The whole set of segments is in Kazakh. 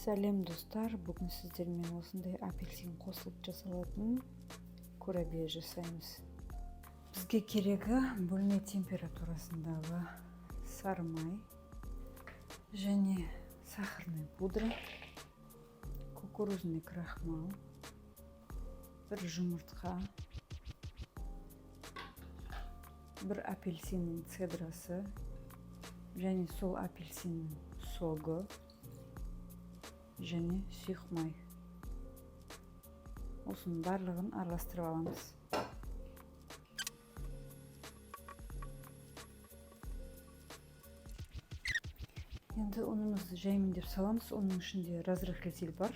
Сәлем, достар! Бүгін сіздермен осындай апельсин қосылып жасалатын курабье жасаймыз. Бізге керегі бөлме температурасындағы сары май және сахарный пудра, кукурузный крахмал, бір жұмыртқа, бір апельсиннің цедрасы және сол апельсиннің согы және сұйық май. Осының барлығын араластырып аламыз. Енді ұнымызды жаймендеп саламыз. Оның ішінде разрыхлитель бар.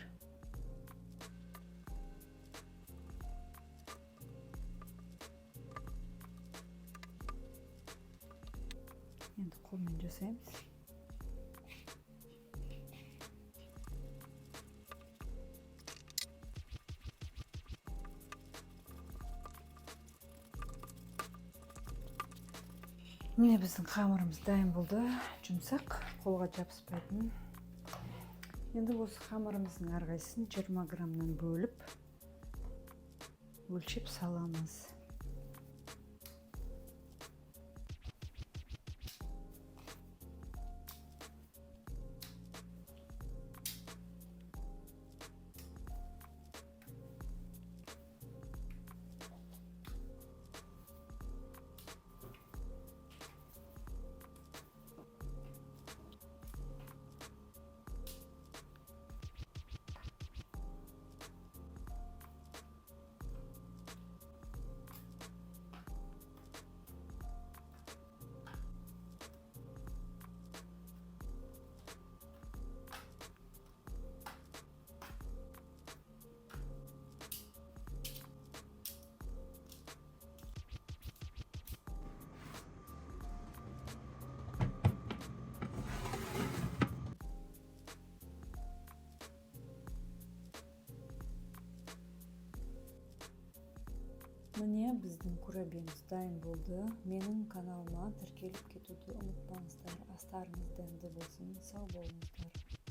Енді қолмен жасаймыз. Міне, біздің қамырымыз дайын болды, жұмсақ, қолға жабыспайтын. Енді осы қамырымыздың әрқайсысын 20 граммнан бөліп, өлшеп саламыз. Міне, біздің курабьеміз дайын болды. Менің каналыма тіркеліп кетуді ұмытпаңыздар. Астарыңыз дәмді болсын! Сау болыңыздар!